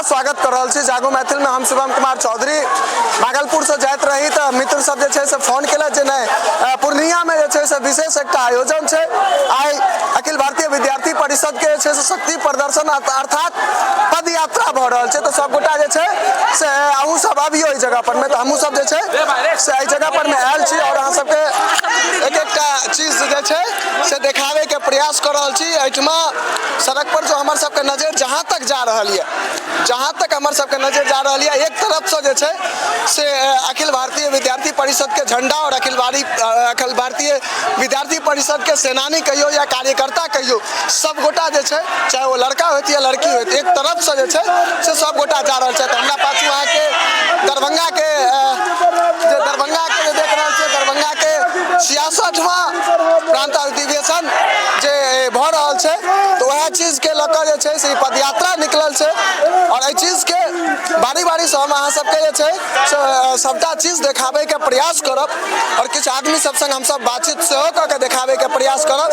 स्वागत कर रहल छी। जागो मैथिल में हम शिवम कुमार चौधरी भागलपुर से जाइत रही तऽ मित्र सब जे छै से फोन केलक जे नहि, पूर्णिया में जे छै से विशेष एकटा आयोजन छै। आइ अखिल भारतीय विद्यार्थी परिषद के जे छै से शक्ति प्रदर्शन अर्थात पद यात्रा भऽ रहल छै, तऽ सबगोटा जे छै से अहूँ सब अबियौ एहि जगह पर में। तऽ हमहूँ सब जे छै से एहि जगह पर में आयल छी और अहाँ सबके एक एकटा चीज जे छै से देखाबे के प्रयास कऽ रहल छी। एहिठमा सड़क पर जो हमर सबके नजर जहाँ तक जा रहल यऽ, जहाँ तक हमर सबके नजर जा रहल यऽ, एक तरफसँ जे छै से अखिल भारतीय विद्यार्थी परिषद के झंडा और अखिल भारतीय विद्यार्थी परिषद के सेनानी कहियौ या कार्यकर्ता कहियौ, सब गोटा जे छै, चाहे ओ लड़का होइत या लड़की होइत, एक तरफसँ जे छै से सब गोटा जा रहल छथि। हमरा पाछू अहाँके दरभंगा के जे दरभंगा के जे देख रहल छियै, दरभंगा के 66वां प्रांत अधिवेशन जे भऽ रहल छै, तऽ वएह चीजके लऽ कऽ जे छै से ई पदयात्रा निकलल छै। आओर एहि चीजके बारी बारीसँ हम अहाँ सबके जे छै से सबटा चीज देखाबैके प्रयास करब आओर किछु आदमी सब संग हमसब बातचीत सेहो कऽ के देखाबैके प्रयास करब।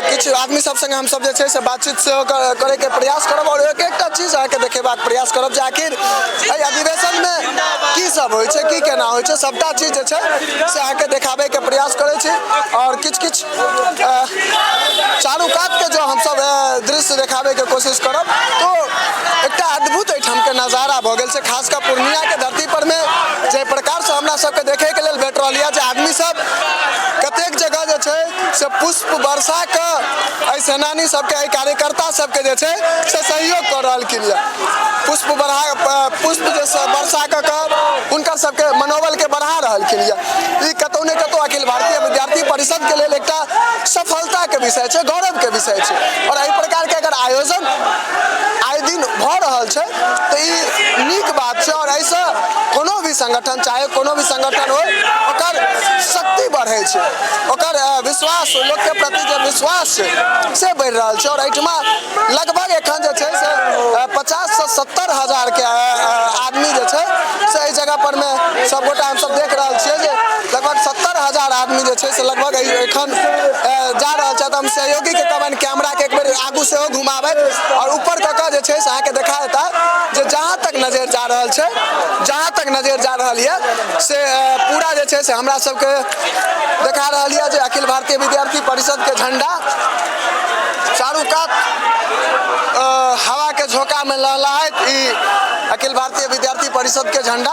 किछु आदमी सब संग हमसब जे छै से बातचीत सेहो करैके प्रयास करब आओर एक एकटा चीज अहाँके देखेबाक प्रयास करब जे आखिर एहि अधिवेशनमे की सब होइ छै, की केना होइ छै, सबटा चीज जे छै से अहाँके देखाबैके प्रयास करै छी। आओर किछु किछु चारू कातके जो हमसब दृश्य देखाबैके कोशिश करब तो एकटा अद्भुत एहिठामके नजारा भऽ गेल छै। खास कऽ पूर्णियाके धरती परमे जाहि प्रकारसँ हमरा सबके देखैके लेल भेट रहल यऽ जे आदमी सब कतेक जगह जे छै से पुष्प वर्षा कऽ एहि सेनानी सबके, एहि कार्यकर्ता सबके जे छै से सहयोग कऽ रहलखिन यऽ। पुष्प बढ़ा पुष्प जे वर्षा कऽ कऽ हुनकर सबके मनोबलके बढ़ा रहलखिन यऽ। ई कतौ ने कतौ अखिल भारतीय विद्यार्थी परिषद के लेल एकटा सफलता के विषय छै, गौरव के विषय छै। और एहि प्रकार के अगर आयोजन आए दिन भऽ रहल छै तऽ ई नीक बात छै। और एहिसँ कोनो भी संगठन, चाहे कोनो भी संगठन हो, ओकर शक्ति बढ़ै छै, ओकर विश्वास, लोकके प्रति जे विश्वास छै से बढ़ि रहल छै। और एहिठमा लगभग एखन जे छै से 50 से 70 हजार के आदमी जे छै से एहि जगह पर मे सबगोटा हमसब देख रहल छियै जे लगभग 70,000 आदमी जे छै से लगभग एखन जा रहल छथि। हम सहयोगी के कहबनि कैमरा के एक बेर आगू सेहो घुमाबथि और ऊपर कऽ कऽ जे छै से अहाँके देखा देता जे जहाँ तक नजर जा रहल छै, जहाँ तक नजर जा रहल यऽ से पूरा जे छै से हमरा सबके देखा रहल यऽ जे अखिल भारतीय विद्यार्थी परिषद के झंडा चारू कात हवा के झोंका में लहलहाइत ई अखिल भारतीय विद्यार्थी परिषद के झंडा।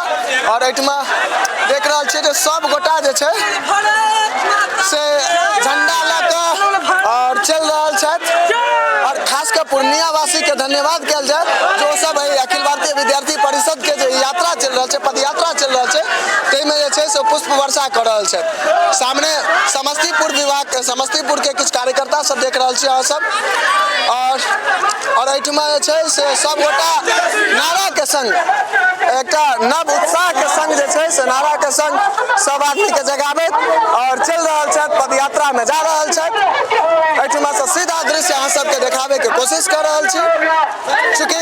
और एहिठमा देख रहल छियै जे सब गोटा जे छै से झंडा लऽ कऽ और चलि रहल छथि। और खास कऽ पूर्णिया वासी के धन्यवाद कयल जाय जे ओ सब एहि अखिल भारतीय विद्यार्थी परिषद के जे यात्रा चलि रहल छै, पदयात्रा चलि रहल छै, ताहिमे जे छै से पुष्प वर्षा कऽ रहल छथि। सामने समस्तीपुर विभाग, समस्तीपुर के किछु कार्यकर्ता सब देख रहल छी अहाँ सब। और एहिठमा जे छै से सब गोटा नारा के संग, एकटा नव उत्साह के संग जे छै से नारा के संग सब आदमी के जगाबैत और चलि रहल छथि, पदयात्रा में जा रहल छथि। एहिठमा से सीधा दृश्य अहाँ सबके देखाबे के कोशिश कऽ रहल छी। चूँकि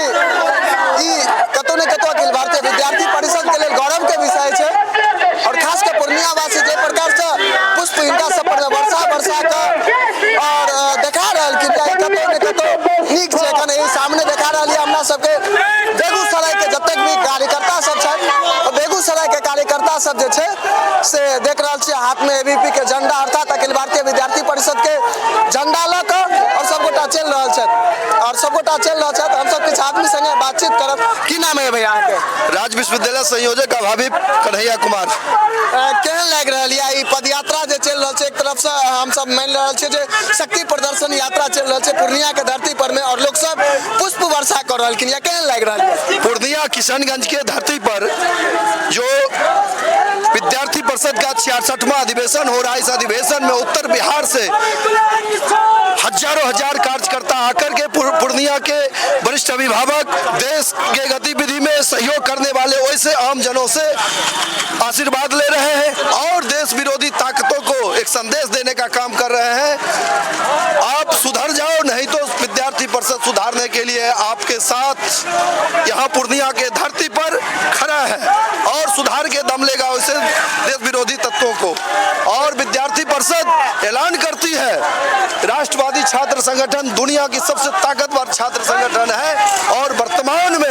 ई कतौ ने कतौ अखिल भारतीय विद्यार्थी परिषद के लेल गौरव के विषय छै। और खास कऽ पूर्णिया वासी जे प्रकार से पुष्प हिनका सब पर वर्षा वर्षा कऽ और देखा रहलखिन जे कतौ ने कतौ नीक छै। एखन एहि सामने देखा रहल यऽ हमरा सबके बेगूसराय के जतेक भी कार्यकर्ता सब छथि, बेगूसराय के कार्यकर्ता सब जे छै से देख रहल छियै हाथ में एबीपी के झंडा अर्थात अखिल भारतीय विद्यार्थी परिषद के झंडा लऽ कऽ और सब गोटा चलि रहल छथि और सब गोटा चलि रहल छथि। हमसब किछु आदमी संगे बातचीत करब। की नाम है भैया अहाँके? राज्य विश्वविद्यालय संयोजक अभावी कन्हैया कुमार। केहन लागि रहल यऽ ई पदयात्रा जे चलि रहल छै? एक तरफसँ हमसब मानि रहल छियै जे शक्ति प्रदर्शन यात्रा चलि रहल छै पूर्णिया के धरती पर में और लोक सब पुष्प वर्षा कऽ रहलखिन यऽ, केहन लागि रहल यऽ? पूर्णिया किशनगंज के धरती पर जो विद्यार्थी परिषद का 66वां अधिवेशन हो रहा है, इस अधिवेशन में उत्तर बिहार से हजारों हजार कार्यकर्ता आकर के पूर्णिया के वरिष्ठ अभिभावक, देश के गतिविधि में सहयोग करने वाले वैसे आम जनों से आशीर्वाद ले रहे हैं और देश विरोधी ताकतों को एक संदेश देने का काम कर रहे हैं। आप सुधर जाओ, नहीं तो विद्यार्थी परिषद सुधारने के लिए आपके साथ यहाँ पूर्णिया के धरती पर खड़ा है और सुधार के दम लेगा उसे देश विरोधी तत्वों को। और विद्यार्थी परिषद ऐलान करती है, राष्ट्रवादी छात्र संगठन दुनिया की सबसे ताकतवर छात्र संगठन है और वर्तमान में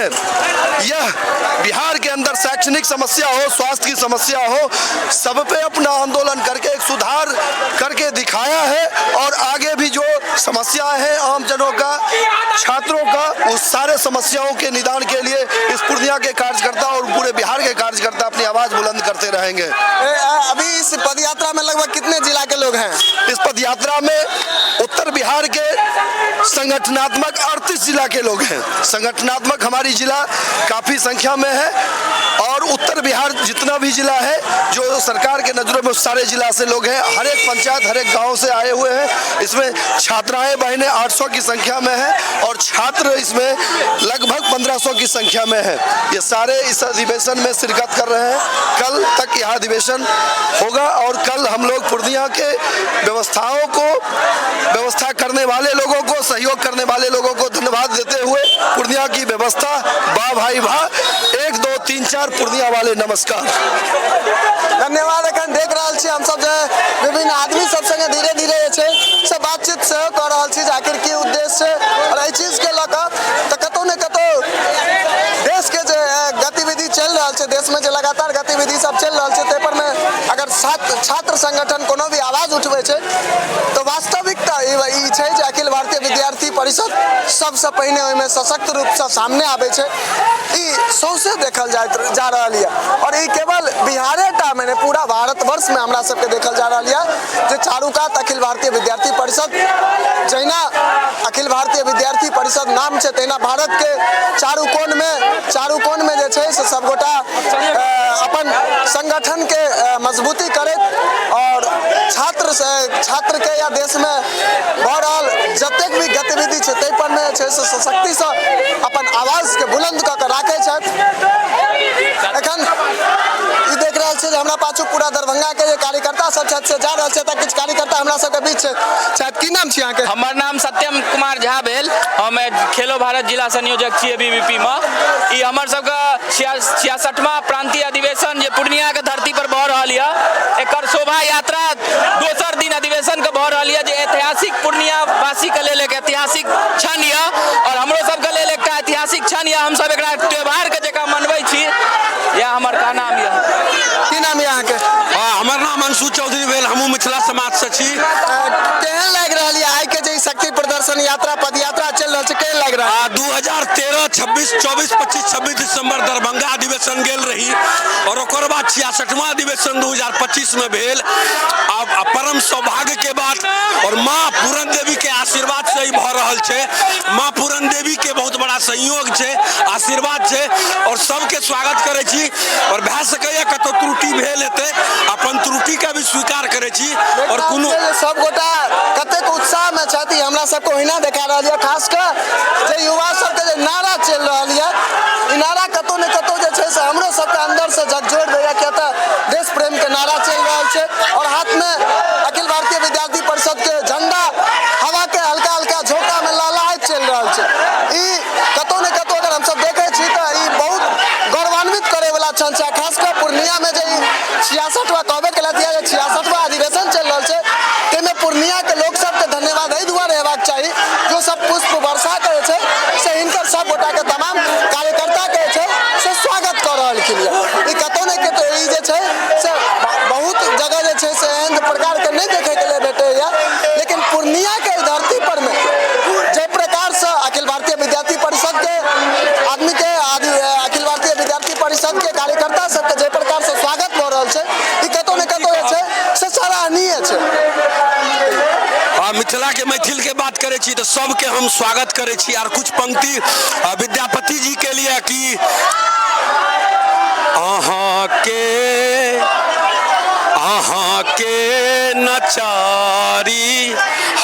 शैक्षणिक समस्या हो, स्वास्थ्य की समस्या हो, सब पे अपना आंदोलन करके एक सुधार करके दिखाया है। और आगे भी जो समस्या है आम जनों का, छात्रों का, उस सारे समस्याओं के निदान के लिए इस पूर्णिया के कार्यकर्ता और पूरे बिहार के कार्यकर्ता अपनी आवाज़ बुलंद करते रहेंगे। अभी इस पदयात्रा में लगभग कितने जिला के लोग हैं? इस पदयात्रा में उत्तर बिहार के संगठनात्मक 38 जिला के लोग हैं। संगठनात्मक हमारी जिला काफ़ी संख्या में है और उत्तर बिहार जितना भी जिला है जो सरकार के नज़रों में उस सारे जिला से लोग हैं। हर एक पंचायत, हर एक गांव से आए हुए हैं। इसमें छात्राएं बहनें 800 की संख्या में हैं और छात्र इसमें लगभग 1500 की संख्या में हैं। ये सारे इस अधिवेशन में शिरकत कर रहे हैं। कल तक यह अधिवेशन होगा और कल हम लोग पूर्णिया के व्यवस्थाओं को, व्यवस्था करने वाले लोगों को, सहयोग करने वाले लोगों को धन्यवाद देते हुए पूर्णिया की व्यवस्था बा भाई भा 1 2 3 4 पूर्णिया वाले नमस्कार। धन्यवाद। एखन देख रहल छी हमसब जे विभिन्न आदमी सब संगे धीरे धीरे जे छै से बातचीत सेहो कऽ रहल छी जे आखिर की उद्देश्य छै और एहि चीज के लऽ कऽ तऽ कतहु ने कतहु देश के जे गतिविधि चलि रहल छै, देश में जे लगातार गतिविधि सब चलि रहल छै, ताहि पर में अगर छात्र संगठन कोनो भी आवाज उठबै छै तऽ वास्तविकता ई छै जे अखिल भारतीय विद्यार्थी परिषद सबसँ पहिने ओहिमे सशक्त रूपसँ सामने आबै छै। ई सौंसे देखल जा रहल यऽ और ई केवल बिहारे टा में नहि, पूरा भारतवर्ष में हमरा सबके देखल जा रहल यऽ जे चारू कात अखिल भारतीय विद्यार्थी परिषद, जहिना अखिल भारतीय विद्यार्थी परिषद नाम छै तहिना भारत के चारू कोन में जे छै से सबगोटा अपन संगठन के मजबूती करैत और छात्र के या देश में भऽ रहल जतेक भी गतिविधि छै ताहि पर में जे छै से सशक्ति सँ अपन आवाज के बुलंद कऽ के राखै छथि। एखन ई देख रहल छी जे हमरा पाछू पूरा दरभंगा के जे कार्यकर्ता सब छथि से जा रहल छथि। किछु कार्यकर्ता हमरा सबके बीच छथि। की नाम छी अहाँके? हमर नाम सत्यम कुमार झा भेल। हम खेलो भारत जिला संयोजक छी एबीवीपी में। ई हमर सबके 66वां प्रांतीय अधिवेशन जे पूर्णिया के धरती पर भऽ रहल यऽ, एकर शोभा यात्रा दोसर दिन अधिवेशन के भऽ रहल यऽ, जे ऐतिहासिक पूर्णिया वासी के लेल एक ऐतिहासिक क्षण यऽ और हमरो सबके लेल एकटा ऐतिहासिक क्षण यऽ। हमसब एकरा त्योहार के जकाँ मनबै छी, यह हमर का नाम यऽ। की नाम यऽ अहाँके? हाँ, हमर नाम अंशु चौधरी भेल। हमहूँ मिथिला समाज से छी। केहन लागि रहल यऽ आइ के जे शक्ति प्रदर्शन यात्रा पदयात्रा चलि रहल छै, केहन लागि रहल? 2013 26 24 25 26 दिसंबर दरभंगा अधिवेशन गेल रही और ओकर बाद 66वां अधिवेशन 2025 में भेल। आ परम सौभाग्य के बात और माँ पूरन देवी के आशीर्वाद से ही भऽ रहल छै। माँ पूरन देवी के बहुत बड़ा सहयोग छै, आशीर्वाद छै और सबके स्वागत करै छी। और भए सकैए कतौ त्रुटि भेल हेतै, अपन त्रुटि के भी स्वीकार करै छी। और कोनो सब गोटा कतेक उत्साह में छथि हमरा सबके ओहिना देखा रहल यऽ। खास कऽ जे युवा सबके जे नारा चलि रहल यऽ, ई नारा कतौ ने कतौ जे छै से हमरो सबके अंदर से झकझोरि दैए, किया तऽ देश प्रेम के नारा चलि रहल छै और हाथ में अखिल भारतीय विद्यार्थी परिषद के झंडा हवा के हल्का हल्का झोंका में लहलहाइत चलि रहल छै। ई कतौ ने कतौ अगर हमसब देखै छी तऽ ई बहुत गौरवान्वित करे वाला क्षण छै। खास कऽ पूर्णिया में जे ई 66वां कहबे केलथि जे 66वां अधिवेशन चलि रहल छै, ताहिमे पूर्णिया के लोक सबके धन्यवाद एहि दुआरे हेबाक चाही जो सब पुष्प वर्षा के छै से हिनकर सब गोटा के तमाम कार्यकर्ता के छै से स्वागत कऽ रहलखिन यऽ। ई कतौ ने कतौ ई जे छै से बहुत जगह जे छै से एहन प्रकार के नहि देखै के लेल भेटैया, लेकिन पूर्णिया के धरती पर में जाहि प्रकार से अखिल भारतीय विद्यार्थी परिषद के आदमी के आदि, अखिल भारतीय विद्यार्थी परिषद के कार्यकर्ता सबके जाहि प्रकार से स्वागत भऽ रहल छै, ई कतौ ने कतौ जे छै से सराहनीय छै। आ मिथिला के मैथिल के बात करै छी तऽ सबके हम स्वागत करै छी। आर कुछ पंक्ति विद्यापति जी के लिए कि अहाँ के नचारी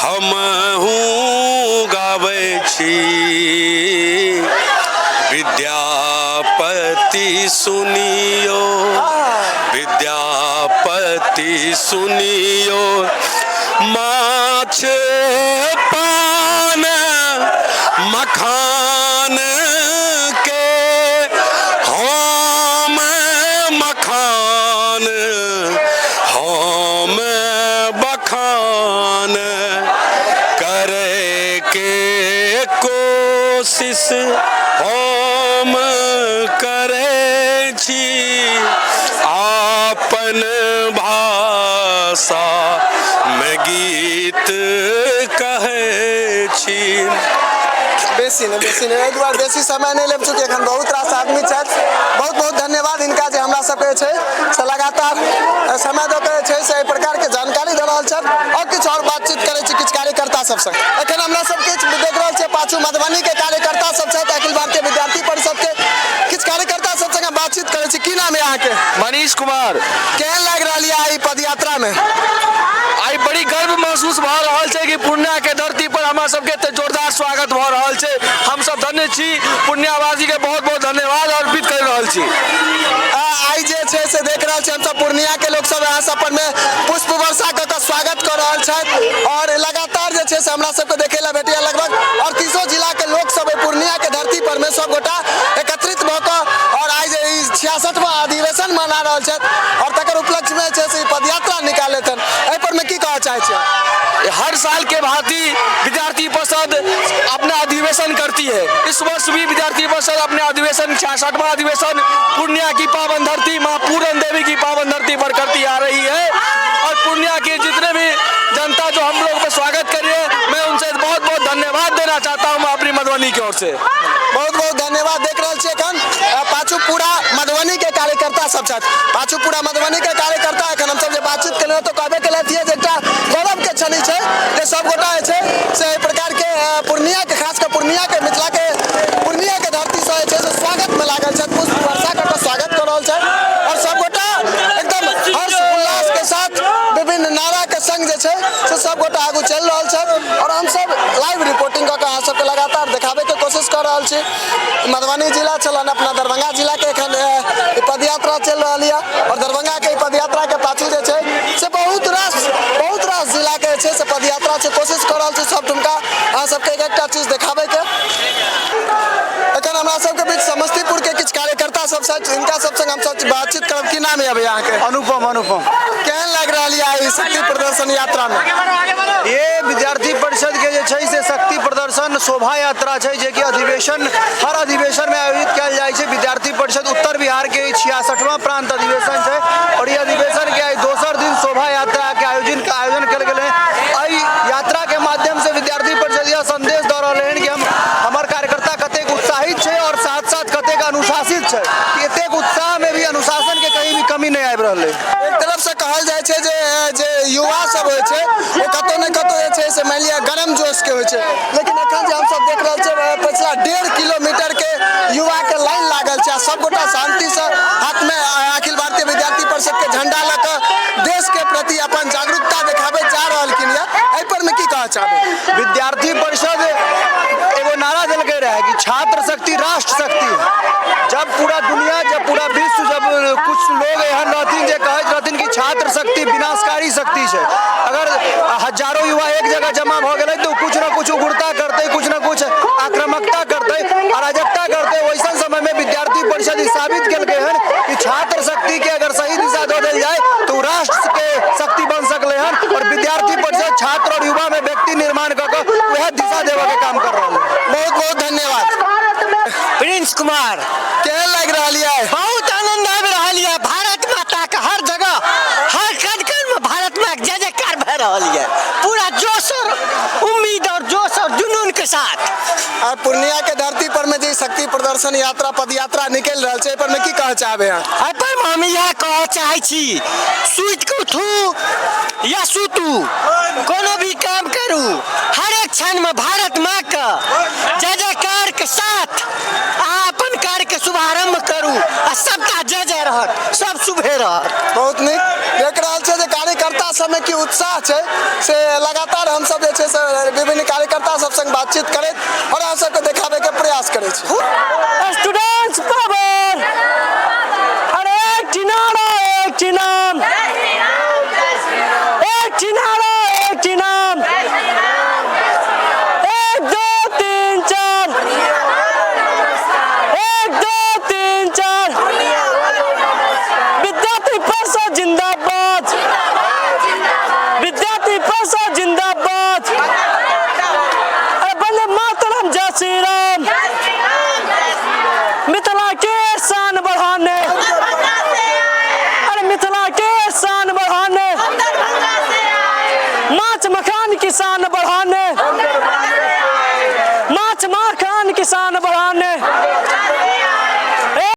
हमहूँ गाबै छी, विद्यापति सुनियो, विद्यापति सुनियो, माछ पान मखान के हम मखान हम बखान करे के कोशिश हम करै छी। अपन भाषा मे गीत कहै छी। बेसी नहि, बेसी नहि, एहि दुआरे बेसी समय नहि लेब, चूँकि एखन बहुत रास आदमी छथि। बहुत बहुत धन्यवाद हिनका जे हमरा सबके जे छै से लगातार समय दऽ के जे छै से एहि प्रकारके जानकारी दऽ रहल छथि। आओर किछु आओर बातचीत करै छी किछु कार्यकर्ता सबसँ। एखन हमरा सब किछु देख रहल छियै, पाछू मधुबनीके कार्यकर्ता सब छथि, अखिल भारतीय विद्यार्थी परिषदके किछु कार्यकर्ता सब संगे बातचीत करै छी। की नाम है अहाँके? मनीष कुमार। केहन लागि रहल यऽ ई पदयात्रामे? आइ बड़ी गर्व महसूस भऽ रहल छै कि पूर्णियाके धरती पर हमरा सबके एते जोरदार स्वागत भऽ रहल छै। हमसब धन्य छी, पूर्णियावासीके बहुत बहुत धन्यवाद अर्पित करि रहल छी। आइ जे छै से देख रहल छी हमसब पूर्णियाके लोक सब यहाँ सब पर में पुष्प वर्षा कऽ कऽ स्वागत कऽ रहल छथि और लगातार जे छै से हमरा सबके देखै लए भेटैया लगभग 38 जिलाके लोक सब एहि पूर्णियाके धरती पर में सब गोटा एकत्रित भऽ कऽ और आइ जे ई 66वां अधिवेशन मना रहल छथि और तकर उपलक्ष्य में जे छै से ई पदयात्रा निकालैत हन। एहि पर में की कहऽ चाहै छियै? हर साल के भांति विद्यार्थी परिषद अपना अधिवेशन करती है। इस वर्ष भी विद्यार्थी परिषद अपने अधिवेशन 66वां अधिवेशन पूर्णिया की पावन धरती माँ पूरन देवी की पावन धरती पर करती आ रही है और पूर्णिया के जितने भी जनता जो हम लोग का स्वागत कर रही है, मैं उनसे बहुत बहुत धन्यवाद देना चाहता हूँ अपनी मधुबनी की ओर से। बहुत बहुत धन्यवाद। देख रहल छियै एखन पाछू पूरा मधुबनी के कार्यकर्ता सब छथि, पाछू पूरा मधुबनी के कार्यकर्ता। एखन हमसब जे बातचीत केलहुँ तऽ कहबे केलथि जे एकटा गौरव के क्षण छै जे सब गोटा जे छै से एहि प्रकार के पूर्णिया के, खास कऽ पूर्णिया के, मिथिला के पूर्णिया के धरती से जे छै से स्वागत में लागल छथि, पुष्प वर्षा कऽ कऽ स्वागत कऽ रहल छथि और सब गोटा एकदम हर्ष उल्लास के साथ विभिन्न नारा के संग जे छै से सब गोटा आगू चलि रहल छथि और हमसब लाइव रिपोर्टिंग कऽ कऽ अहाँ सबके लगातार देखाबे के कोशिश कऽ रहल छी। मधुबनी जिला छलन, अपना दरभंगा जिला के एखन पदयात्रा चलि रहल यऽ और दरभंगा के पदयात्रा के पाछू जे छै से बहुत रास जिला के जे छै से पदयात्रा छै। कोशिश कऽ रहल छी सब ठुमका अहाँ सबके एक एकटा चीज देखाबे के। एखन हमरा सबके बीच समस्तीपुर के किछु कार्यकर्ता सब छथि, हिनका सब संग हमसब बातचीत करब। की नाम यऽ भैया अहाँके? अनुपम। अनुपम। केहन लागि रहल यऽ ई शक्ति प्रदर्शन यात्रा में? ये विद्यार्थी परिषद के जे छै से शक्ति प्रदर्शन शोभा यात्रा छै जे कि अधिवेशन हर अधिवेशन में आयोजित कयल जाइ छै। विद्यार्थी परिषद उत्तर बिहार के 66वां प्रांत अधिवेशन छै और ये अधिवेशन के आइ दोसर दिन शोभा यात्रा के आयोजन कयल गेलै। एहि यात्रा के माध्यम से विद्यार्थी परिषद यह संदेश दऽ रहल हन कि हम हमर कार्यकर्ता कतेक उत्साहित छै और साथ साथ कतेक अनुशासित छै कि एतेक उत्साह में भी अनुशासन के कहीं भी कमी नहीं आबि रहल है। एक तरफ से कहल जाइ छै जे युवा सब होइ छै ओ कतौ ने कतौ जे छै से मानि लिअ गरम जोश के होइ छै, लेकिन एखन जे हमसब देख रहल छियै पछिला 1.5 किलोमीटर के युवा के लाइन लागल छै आ सबगोटा शांति से हाथ में अखिल भारतीय विद्यार्थी परिषद के झंडा लऽ कऽ देश के प्रति अपन जागरूकता देखाबैत जा रहलखिन यऽ। एहि पर में की कहऽ चाहबै? विद्यार्थी परिषद एगो नारा देलकै रहे कि छात्र शक्ति राष्ट्र शक्ति। जब पूरा दुनिया, जब पूरा विश्व, जब कुछ लोग एहन रहथिन जे कहैत रहथिन कि छात्र शक्ति विनाशकारी शक्ति छै, अगर हजारों युवा एक जगह जमा भऽ गेलै तऽ कुछ न कुछ उग्रता करतै, कुछ न कुछ आक्रामकता करतै, अराजकता करतै, वैसन समय में विद्यार्थी परिषद ई साबित केलकै हन कि छात्र शक्ति के अगर सही दिशा दऽ देल जाय तऽ ओ राष्ट्र के शक्ति बन सकलै हन और विद्यार्थी परिषद छात्र और युवा में व्यक्ति निर्माण कऽ कऽ वएह दिशा देबऽ के काम कर रहल है। बहुत बहुत धन्यवाद। प्रिंस कुमार। केहन लागि रहल यऽ? बहुत आनंद आबि रहल यऽ। भारत माता के हर जगह हर कण कण में भारत माँ के जय जयकार भए रहल यऽ, पूरा जोश और उम्मीद और जोश और जुनून के साथ। आ पूर्णिया के धरती पर में जे शक्ति प्रदर्शन यात्रा पदयात्रा निकलि रहल छै, एहि पर में की कहऽ चाहबै अहाँ? एहि पर में हम इएह कहऽ चाहै छी, सुति कऽ उठू या सुतू, कोनो भी काम करू, हर एक क्षण में भारत माँ के जय जयकार के साथ अहाँ अपन कार्य के शुभारंभ करू आ सबटा जय जय रहत, सब शुभे रहत। बहुत नीक। देख रहल छै जे कार्यकर्ता सबमे की उत्साह छै से लगातार हमसब जे छै से विभिन्न कार्यकर्ता सब संग बातचीत करैत और अहाँ सबके देखाबे के प्रयास करै छी। स्टूडेंट्स पावर, अरे एक नारा एक नाम, एक नारा एक नाम, 1 2 3 4, 1 2 3 4, विद्यार्थी परिषद जिंदाबाद, विद्यार्थी परिषद जिंदाबाद, अरे वंदे मातरम, जय श्री राम, माछ मखान किसान बढ़ाने, माछ मखान किसान बढ़ाने।